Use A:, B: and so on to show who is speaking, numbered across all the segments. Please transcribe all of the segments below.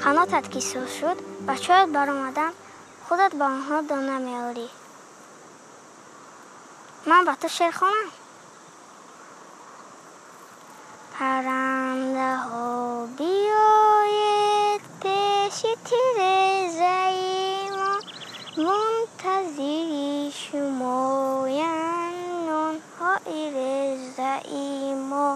A: Қанотат ки соз шуд, бачаҳоят баромаданд, худат ба онҳо дона меорӣ. Ман ба ту шеър хонам? Паррандаҳо, биёед пеши тирезаи мо, мунтазири шумоянд нонҳои резаи мо.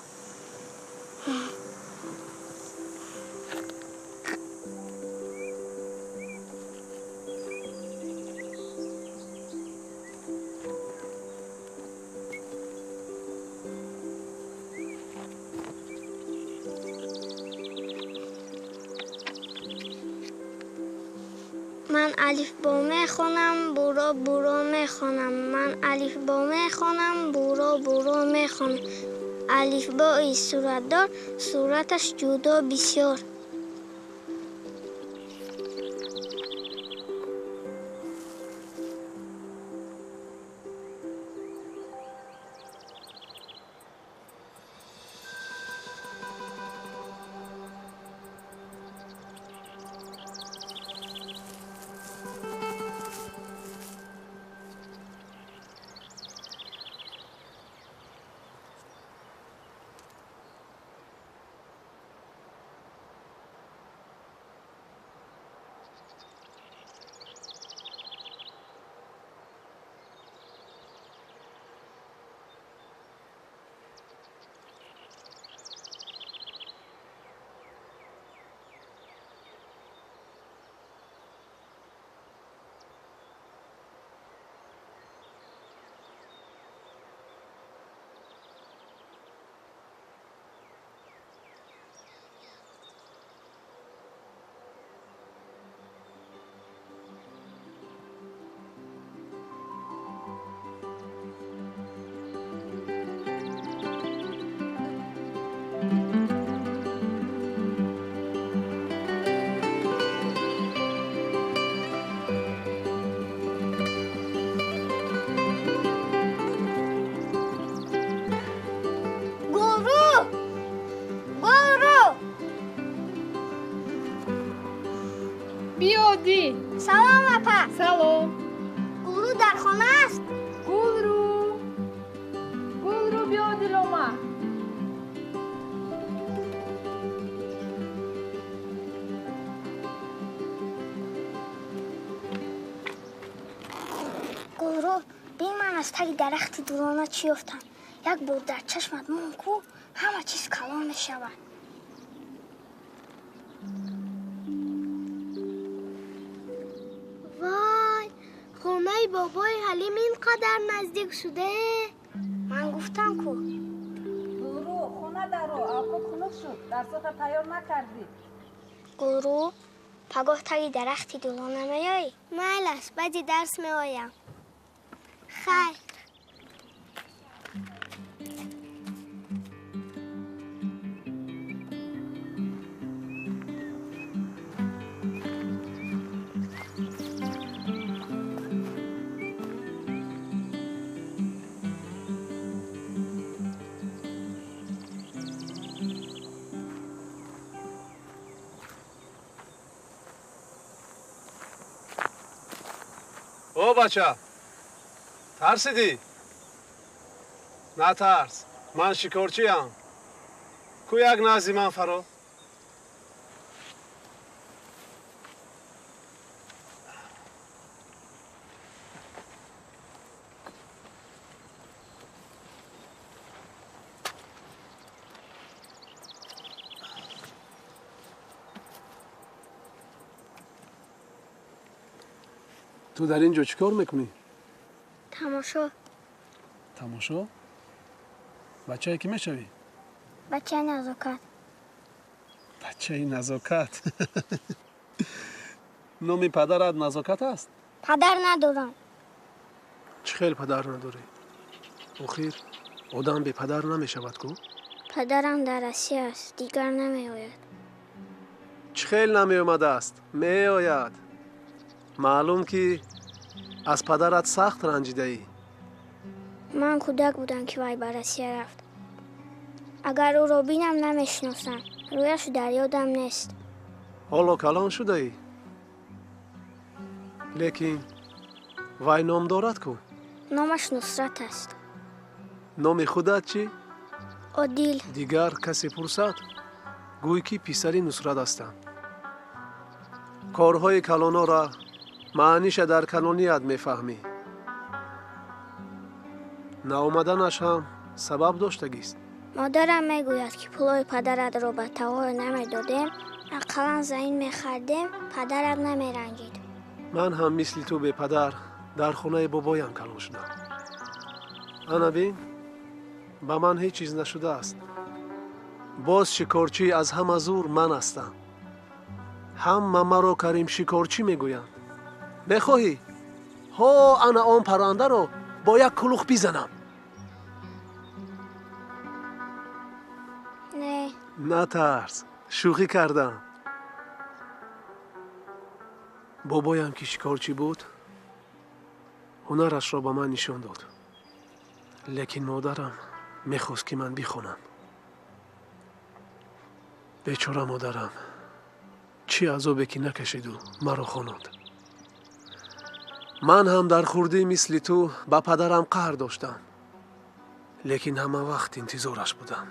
A: Ман алифбо мехонам, буро буро мехонам. Ман алифбо мехонам, буро буро мехонам. Алифбои суратдор, сураташ ҷудо бисёр.
B: Биёдӣ.
A: Салом, апа.
B: Салом.
A: Гулрӯ дар хона аст?
B: Гулрӯ, Гулрӯ, биё, дилома.
A: Гулрӯ, бин, ман аз таги дарахти дулона чӣ ёфтам. Як бор дар чашмат мон ку, ҳама чиз калон мешавад.
C: Вой, хонаи бобои Ҳалим ин қадар наздик шуде?
A: Ман гуфтам ку.
D: Гулрӯ, хона даро, авқот хунук шуд, дарсота тайёр накардӣ.
A: Гулрӯ, пагоҳ таги дарахти дулона меоӣ?
C: Майлаш, баъди дарс меоям. Хайр.
E: О, бача, тарсидӣ? Натарс, ман шикорчиам. Ку як назди ман фаро. Ту дар ин ҷо чӣ кор мекунӣ?
A: Тамошо.
E: Тамошо? Бачае кӣ мешавӣ?
A: Бачаи назокат.
E: Бачаи назокат. Номи падарат Назокат аст?
A: Падар надорам.
E: Чӣ хел падар надорӣ? Охир одам бепадар намешавад ку?
A: Падарам дар Россия аст, дигар намеояд.
E: Чӣ хел намеомадааст? Меояд. Маълум ки аз падарат сахт ранҷидаӣ.
A: Ман кӯдак будам, ки вай ба Россия рафт. Агар ӯро бинам, намешиносам. Рӯяш дар ёдам нест.
E: Ҳоло калон шудаӣ, лекин вай ном дорад ку?
A: Номаш Нусрат аст.
E: Номи худат чӣ?
A: Одил.
E: Дигар касе пурсад, гӯй ки писари Нусрат ҳастам. Корҳои калонора маъниша дар калоният мефаҳмӣ. Наомаданаш ҳам сабаб доштагист.
A: Модарам мегӯяд, ки пулҳои падаратро ба тағой намедодем, ақаллан замин мехардем, падарат намеранҷид.
E: Ман ҳам мисли ту бепадар дар хонаи бобоям калон шудам. Ана бин, ба ман ҳеҷ чиз нашудааст. Боз шикорчӣ аз ҳама зур ман ҳастам. Ҳама маро Карим шикорчӣ мегӯянд. Мехоҳӣ? Ҳо, ана он паррандаро бо як кулух бизанам.
A: Не.
E: Натарс, шӯхӣ кардам. Бобоям ки шикорчӣ буд, ҳунарашро ба ман нишон дод. Лекин модарам мехост, ки ман бихонам. Бечора модарам чӣ азобе ки накашиду маро хононд. Ман ҳам дар хурдӣ мисли ту ба падарам қаҳр доштам, лекин ҳама вақт интизораш будам.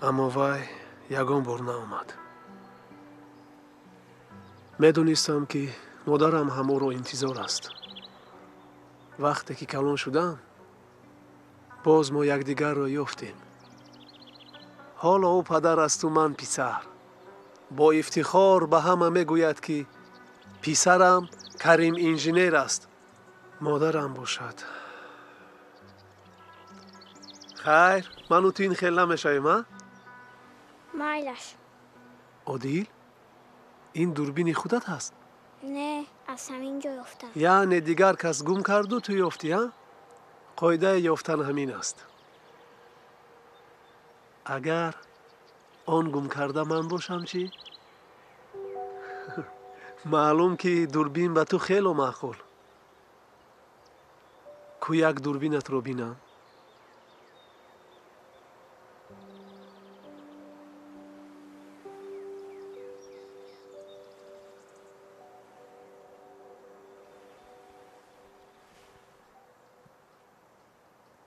E: Аммо вай ягон бор наомад. Медонистам, ки модарам ҳам ӯро интизор аст. Вақте ки калон шудам, боз мо якдигарро ёфтем. Ҳоло ӯ падар асту ман писар. Бо ифтихор ба ҳама мегӯяд, ки писарам Карим инженер аст. Модарам бошад. Хайр, ману ту ин хел намешавем, а?
A: Майлаш.
E: Одил, ин дурбини худат ҳаст?
A: Не, аз ҳамин ҷо ёфтам.
E: Яъне дигар кас гум карду ту ёфтӣ, а? Қоидаи ёфтан ҳамин аст. Агар он гум карда ман бошам чӣ? Маълум, ки дурбин ба ту хело маъқул. Ку як дурбинатро бинам?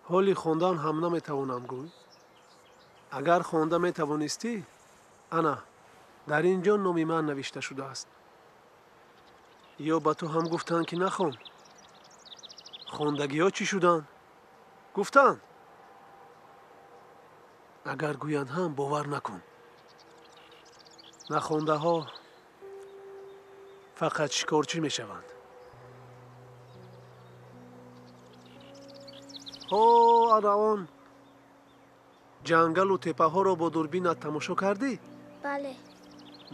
E: Ҳоли хондан ҳам наметавонам, гӯй. Агар хонда метавонистӣ, ана дар ин ҷо номи ман навишта шудааст. Ё ба ту ҳам гуфтанд, ки нахон? Хондагиҳо чӣ шуданд? Гуфтанд. Агар гӯянд ҳам бовар накун. Нахондаҳо фақат шикорчӣ мешаванд. Ҳо, ана он ҷангалу теппаҳоро бо дурбинат тамошо кардӣ?
A: Бале.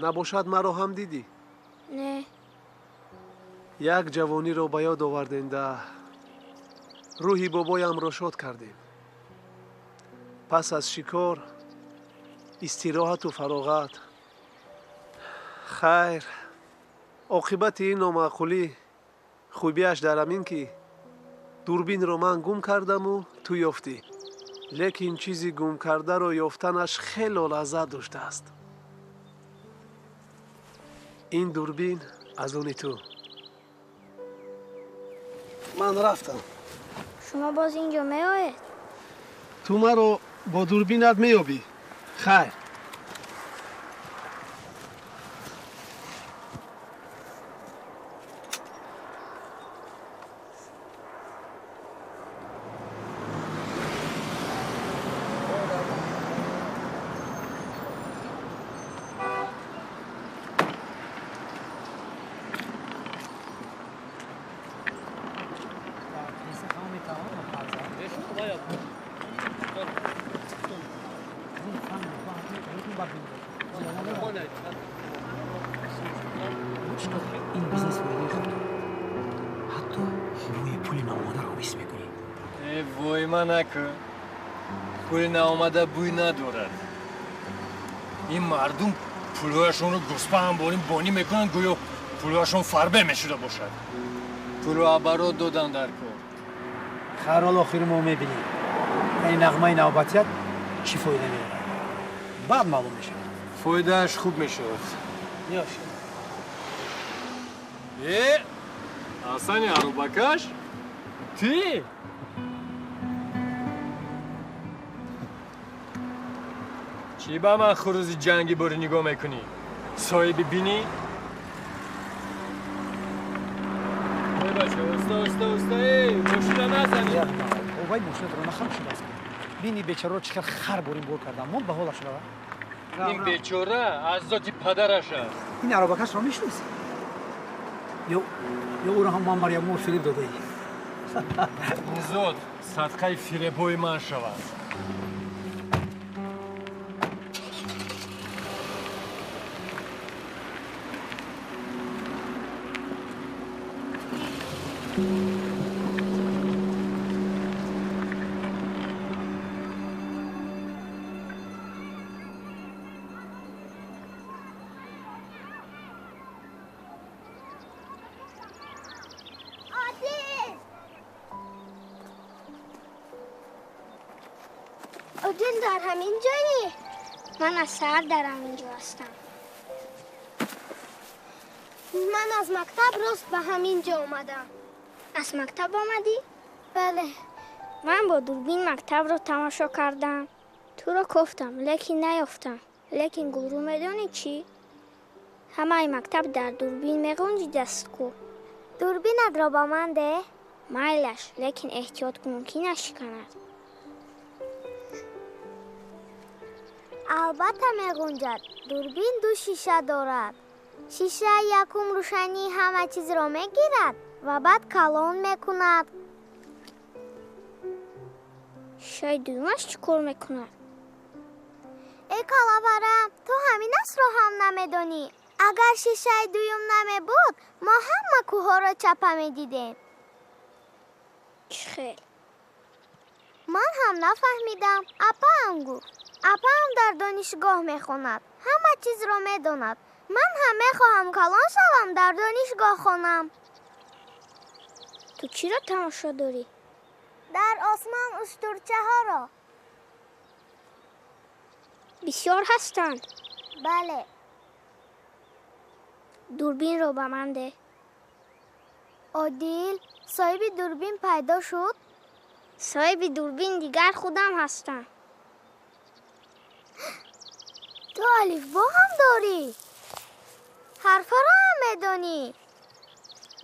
E: Набошад, маро ҳам дидӣ?
A: Не.
E: Як ҷавониро ба ёд оварденда рӯҳи бобоямро шод кардем. Пас аз шикор истироҳату фароғат. Хайр, оқибати ин номаъқулӣ хубиаш дар ҳамин, ки дурбинро ман гум кардаму ту ёфтӣ. Лекин чизи гумкардаро ёфтанаш хело лаззат доштааст. Ин дурбин аз они ту. Ман рафтам.
A: Шумо боз ин ҷо меоед?
E: Ту маро бо дурбинат меёбӣ. Хайр.
F: Ин бизнес фоидаи хуб дорад. Ҳатто бӯи пули наомадаро ҳис мекунӣ.
G: Э, войма накун. Пули наомада бӯй надорад. Ин мардум пулҳояшонро гӯспаам борин бонӣ мекунанд, гӯё пулҳояшон фарбе мешуда бошад. Пулу оборот додан дар кор.
F: Хайрол, охири мо мебинем. Ин нағмаи навбатият чӣ фоида меорад. Баъд маълум мешавад.
G: Фоидааш хуб мешавад. Э, Ҳасани аробакаш? Ти? Чӣ ба ман хурӯзи ҷангӣ борӣ нигоҳ мекунӣ? Соҳиби бинӣ? Эй бача, оста, оста, оста, эй, мошина назанӣ.
F: Вай мошинатро нахам шудааст. Бини бечораро чӣ хел хар борин бор кардам. Мон ба ҳолаш рава.
G: Ин бечора аз зоти падараш аст.
F: Ин аробакашро мешиносӣ? Ё ӯро ҳам ман Марьямор фиреб додаӣ?
G: Ин зот садқаи фиребҳои ман шавад.
C: Одил, дар ҳамин ҷойӣ?
A: Ман аз саҳар дар ҳамин ҷо ҳастам.
C: Ман аз мактаб рост ба ҳамин ҷо омадам.
A: Аз мактаб омадӣ?
C: Бале.
A: Ман бо дурбин мактабро тамошо кардам. Туро кофтам, лекин наёфтам. Лекин Гулрӯ медонӣ чӣ? Ҳамаи мактаб дар дурбин меғунҷидаст ку.
C: Дурбинатро ба ман деҳ.
A: Майлаш, лекин эҳтиёт кун, ки нашиканад.
C: Албатта меғунҷад. Дурбин ду шиша дорад. Шишаи якум рӯшании ҳама чизро мегирад ва баъд калон мекунад.
A: Шишаи дуюмаш чӣ кор мекунад?
C: Эй калавара, ту ҳамин асро ҳам намедонӣ. Агар шишаи дуюм намебуд, мо ҳама кӯҳҳоро чапа медидем.
A: Чӣ хел?
C: Ман ҳам нафаҳмидам. Апаам гуфт. Апаам дар донишгоҳ мехонад, ҳама чизро медонад. Ман ҳам мехоҳам калон шавам, дар донишгоҳ хонам.
A: Ту чиро тамошо дорӣ?
C: Дар осмон уштурчаҳоро.
A: Бисёр ҳастанд?
C: Бале.
A: Дурбинро ба ман деҳ.
C: Одил, соҳиби дурбин пайдо шуд?
A: Соҳиби дурбин дигар худам ҳастам.
C: Ту алифбо ҳам дорӣ? Ҳарфҳоро ҳам медонӣ?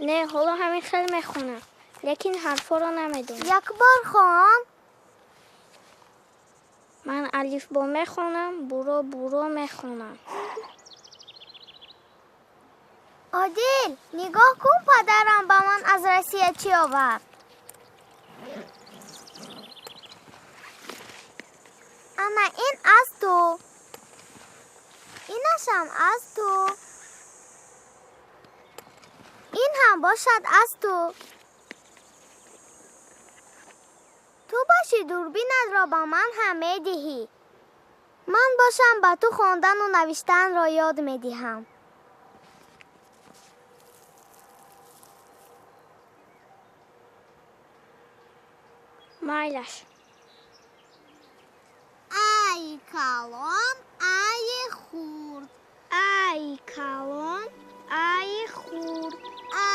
A: Не, ҳоло ҳамин хел мехонам, лекин ҳарфҳоро намедонам.
C: Як бор хон.
A: Ман алифбо мехонам, буро буро мехонам.
C: Одил, нигоҳ кун, падарам ба ман аз Россия чӣ овард. Ана ин аз ту. Инашам аз ту. Ин ҳам бошад аз ту. Ту боши дурбинатро ба ман ҳам медиҳӣ. Ман бошам ба ту хондану навиштанро ёд медиҳам.
A: Майлаш.
C: Ай калон, ай хурд.
A: Ай калон, ай хурд.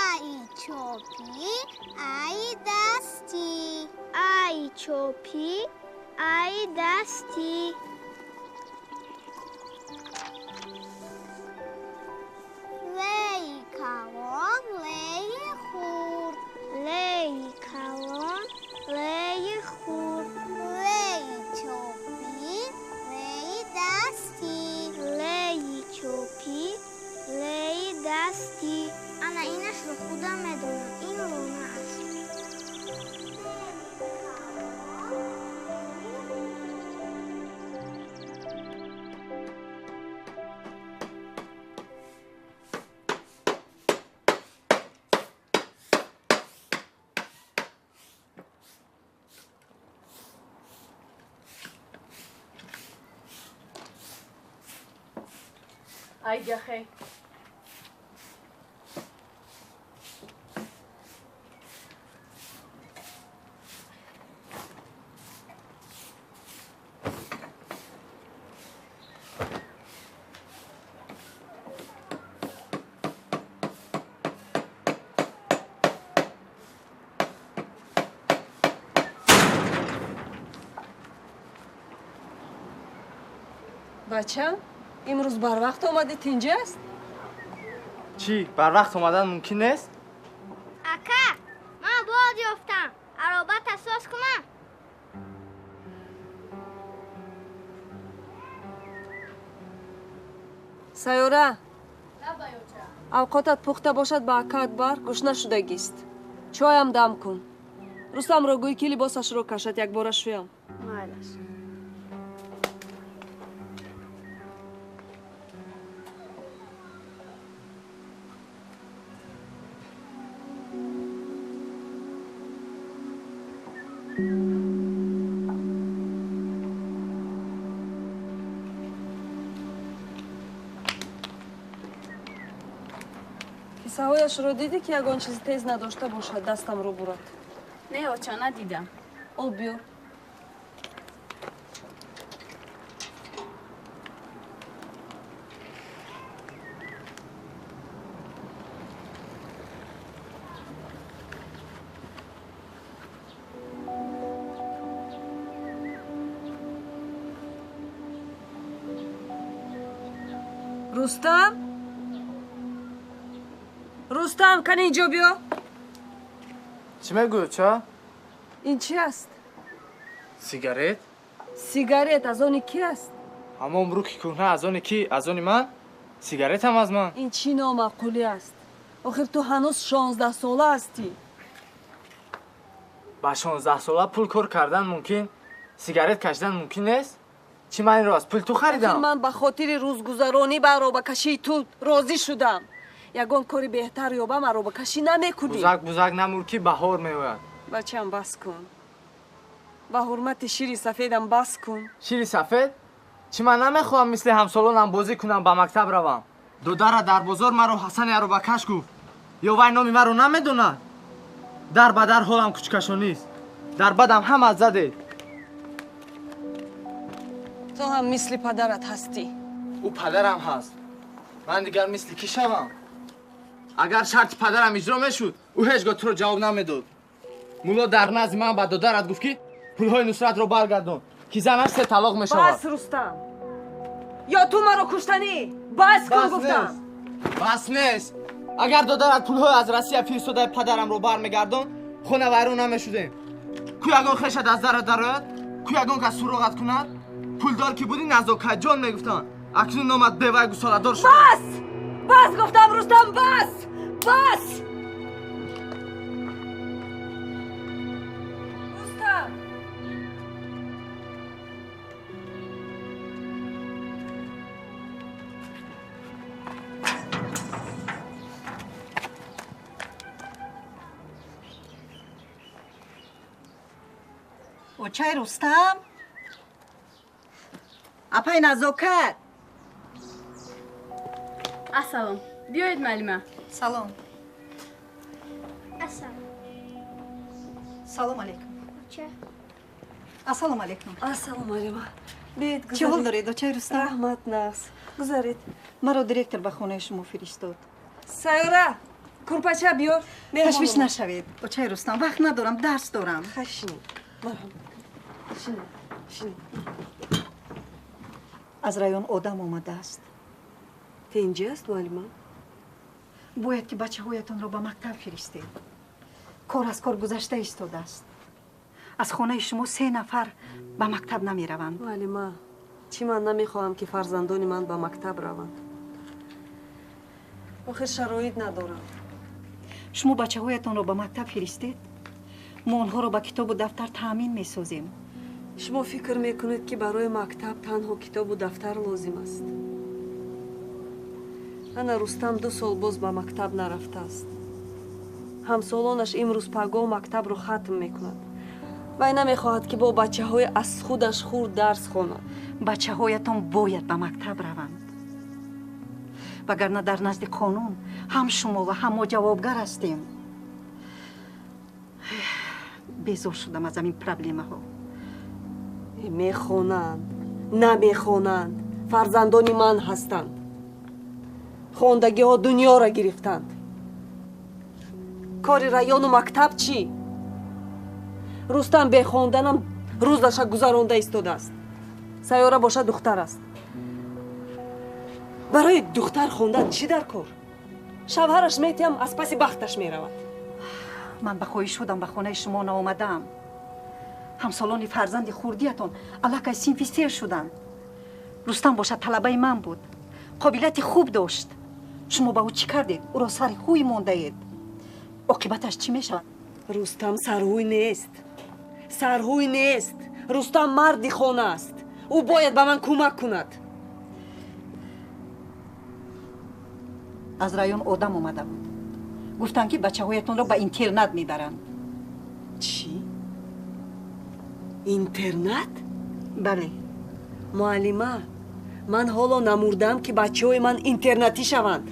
C: Ай чопӣ, ай дастӣ.
A: Ай чопӣ, ай дастӣ.
C: Леи калон, леи хурд.
A: Леи калон, леи хурд.
C: Леи чопӣ, леи дастӣ.
A: Леи чопӣ, леи дастӣ. Ана инашро худам медонам. Ин лона аст.
D: Ай гахе.
H: Бачам, имрӯз барвақт омадӣ, тинҷ аст?
I: Чӣ, барвақт омадан мумкин нест?
A: Ака, ман бод ёфтам. Ароба тасоз кунам?
H: Сайёра, авқотат пухта бошад, ба акаат бар, гушна шудагист. Чоям дам кун. Рустамро гӯй, ки либосашро кашад, якбора шӯям.
A: Майлаш.
H: Кисаҳояшро дидӣ, ки ягон чизи тез надошта бошад, дастамро бурад?
J: Не, оча, надидам.
H: Об биёр. Рустам? Рустам, кани инҷо биё.
I: Чӣ мегӯӣ, ча?
H: Ин чи аст?
I: Сигарет?
H: Сигарет аз они ки аст?
I: Ҳамон руки кӯҳна аз они ки? Аз они ман? Сигаретам аз ман.
H: Ин чӣ номаъқулӣ аст? Охир ту ҳанӯз 16-сола ҳастӣ.
I: Ба 16-сола пул кор кардан мумкин, сигарет кашидан мумкин нест? Чӣ, ман инро аз пули ту харидам?
H: Охир ман ба хотири рӯзгузаронӣ ба аробакашии ту розӣ шудам. Ягон кори беҳтар ёбам, аробакашӣ намекунӣ.
I: Бузак, бузак намур, ки баҳор меояд.
H: Бачам, бас кун. Ба ҳурмати шири сафедам бас кун.
I: Шири сафед? Чӣ, ман намехоҳам мисли ҳамсолонам бозӣ кунам, ба мактаб равам. Додара дар бозор маро Ҳасани аробакаш гуфт. Ё вай номи маро намедонад? Дар ба дар ҳолам кучкашонист. Дар бадам ҳама задед.
H: Ту ҳам мисли падарат ҳастӣ.
I: Ӯ падарам ҳаст. Ман дигар мисли кӣ шавам? Агар шарти падарам иҷро мешуд, ӯ ҳеҷ гоҳ туро ҷавоб намедод. Мулло дар назди ман ба додарат гуфт, ки пулҳои Нусратро баргардон, ки занаш се талоқ мешавад.
H: Бас, Рустам! Ё ту маро куштанӣ? Бас кун, гуфтам!
I: Бас нест. Агар додарат пулҳои аз Россия фиристодаи падарамро бармегардон, хона вайрон намешудем. Ку ягон хешат аз дарат дарояд? Ку ягон кас суроғат кунад? Пулдор ки будӣ, Назокатҷон мегуфтанд. Акнун номат бевай гусоладор шуд.
H: Бас! Бас гуфтам, Рустам, бас! Бас! Рустам!
D: Очай Рустам? Апай Назокат?
J: Ассалом. Биёед, муаллима.
D: Салом.
A: Ассалом.
D: Салом алейкум.
A: Оча.
D: Ассалому алейкум.
H: Ассалому алейкум. Биёед,
D: Чӣ ҳол доред, очай Рустам?
H: Раҳмат, нағз. Гузаред.
D: Маро директор ба хонаи шумо фиристод.
H: Сайёра, курпача биёр.
D: Ташвиш нашавед, очай Рустам, вақт надорам, дарс дорам.
H: Хашни. Марҳамат. Шинед, шинед.
D: Аз район одам омадааст.
H: Тинҷ аст, муаллима?
D: Бояд ки бачаҳоятонро ба мактаб фиристед. Кор аз кор гузашта истодааст. Аз хонаи шумо се нафар ба мактаб намераванд.
H: Муаллима, чӣ ман намехоҳам, ки фарзандони ман ба мактаб раванд. Охир шароит надорам.
D: Шумо бачаҳоятонро ба мактаб фиристед, мо онҳоро ба китобу дафтар таъмин месозем.
H: Шумо фикр мекунед, ки барои мактаб танҳо китобу дафтар лозим аст? Ана Рустам 2 сол боз ба мактаб нарафтааст. Ҳамсолонаш имрӯз пагоҳ мактабро хатм мекунад. Вай намехоҳад, ки бо бачаҳои аз худаш хурд дарс хонад.
D: Бачаҳоятон бояд ба мактаб раванд. Вагарна дар назди қонун ҳам шумо ва ҳам мо ҷавобгар ҳастем. Безор шудам аз ҳамин проблемаҳо.
H: Мехонанд, намехонанд, фарзандони ман ҳастанд. Хондагиҳо дунёро гирифтанд. Кори району мактаб чӣ? Рустам бехонданам рӯзаша гузаронда истодааст. Сайёра боша духтар аст. Барои духтар хондан чӣ дар кор? Шавҳараш метиҳам, аз паси бахташ меравад.
D: Ман ба хоҳиш шудам ба хонаи шумо наомадаам. Ҳамсолони фарзанди хурдиятон аллакай синфи сер шуданд. Рустам бошад талабаи ман буд, қобилияти хуб дошт. Шумо ба ӯ чӣ кардед? Ӯро сари ҳуй мондаед. Оқибаташ чӣ мешавад?
H: Рустам сарҳуй нест, сарҳуй нест. Рустам марди хона аст. Ӯ бояд ба ман кӯмак кунад.
D: Аз район одам омада буд. Гуфтанд, ки бачаҳоятонро ба интернат мебаранд.
H: Чӣ? Интернат?
D: Бале.
H: Муаллима, ман ҳоло намурдам, ки бачаҳои ман интернатӣ шаванд.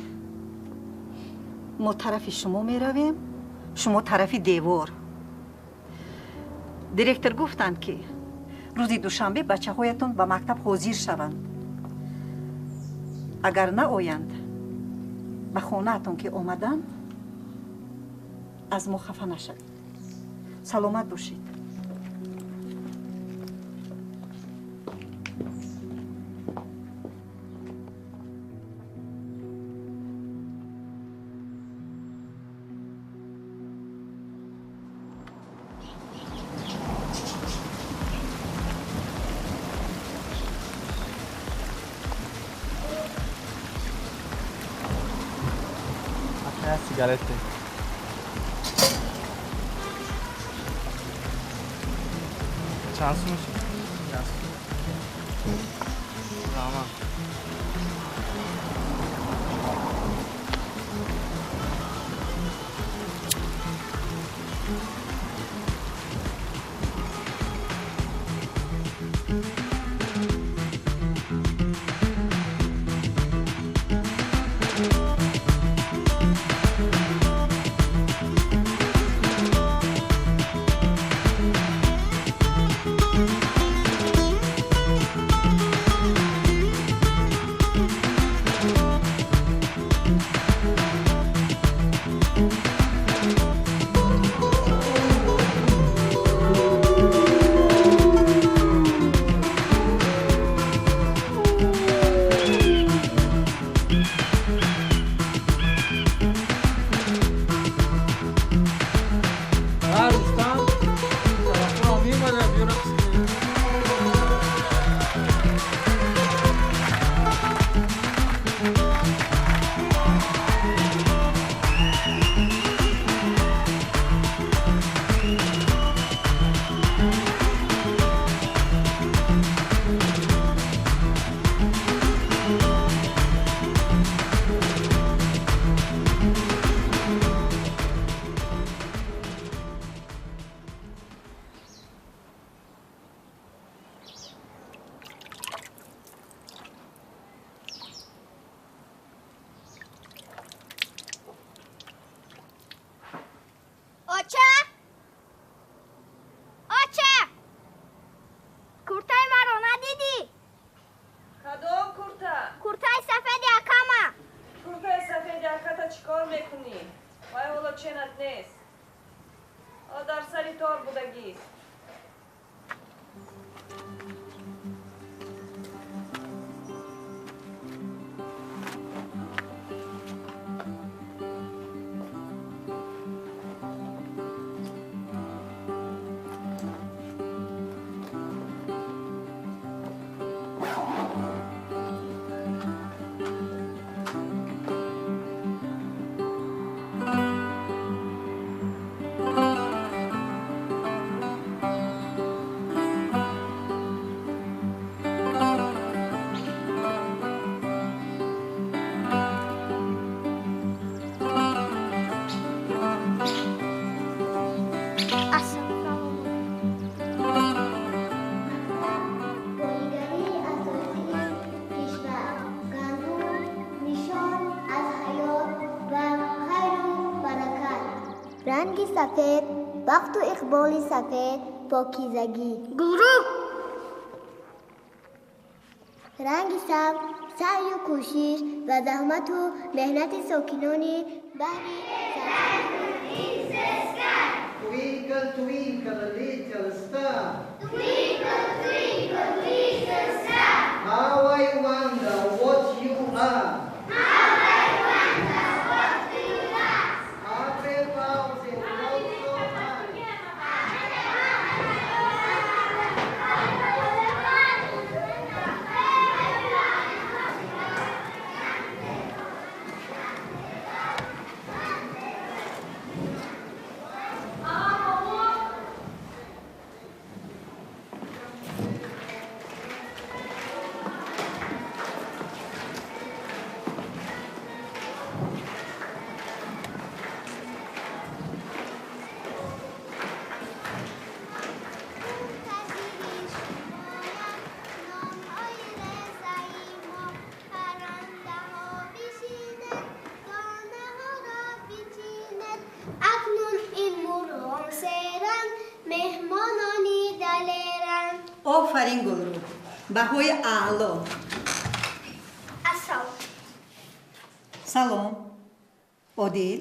D: Мо тарафи шумо меравем, шумо тарафи девор. Директор гуфтанд, ки рӯзи душанбе бачаҳоятон ба мактаб ҳозир шаванд. Агар наоянд, ба хонаатон ки омаданд, аз мо хафа нашавед. Саломат бошед.
I: Сигарете. Чанд сум шуд? Раҳмат.
C: Оча! Оча! Куртаи маро надидӣ?
H: Кадом курта?
C: Куртаи сафеди акама.
H: Куртаи сафеди аката чӣ кор мекунӣ? Вай ҳоло ченат нест. Ҳоло дар сари тор будагист.
C: Ранги сафед, бахту иқболи сафед, покизагӣ. Гулрӯ! Ранги сабз, саъю кӯшиш ва заҳмату меҳнати сокинони баҳри
K: Twinkle, twinkle, little star.
C: Twinkle, twinkle, little star.
K: How I wonder what you are.
D: Офарин, Гулрӯ, баҳои аъло.
A: Ассалом.
D: Салом, Одил,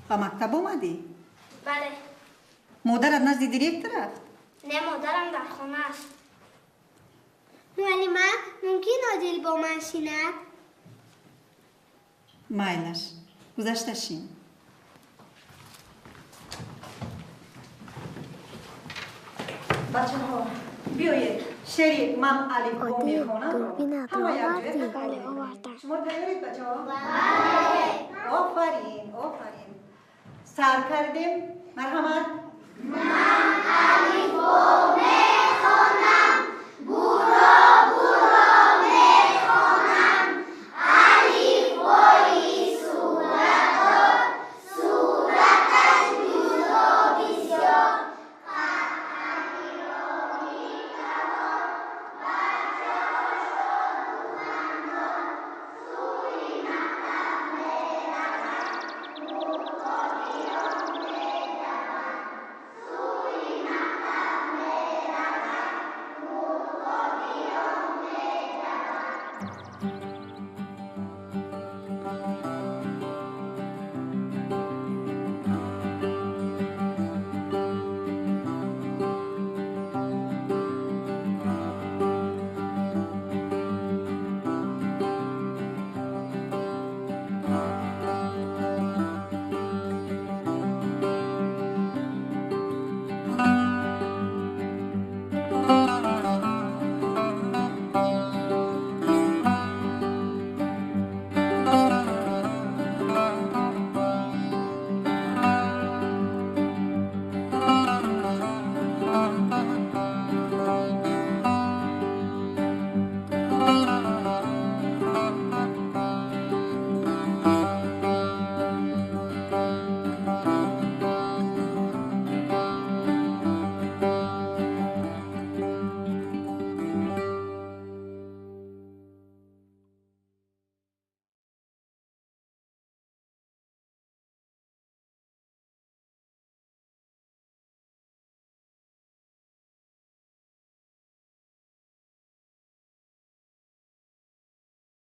D: ба мактаб омадӣ?
A: Бале.
D: Модарат назди директор рафт?
A: Не, модарам дар хона аст.
C: Муаллима, мумкин Одил бо ман шинад?
D: Майлаш, гузашта шин. Бачаҳо, биёед, шеъри «Ман алифбо
C: Одил,
D: мехонам»
C: дурбинатро
D: ҳама якҷоя
C: овардӣ?
D: такрор
A: Бале,
D: мекунем.
A: овардам.
D: Шумо тайёред, бачаҳо? Офарин, офарин, сар кардем, марҳамат.
C: Ман алифбо.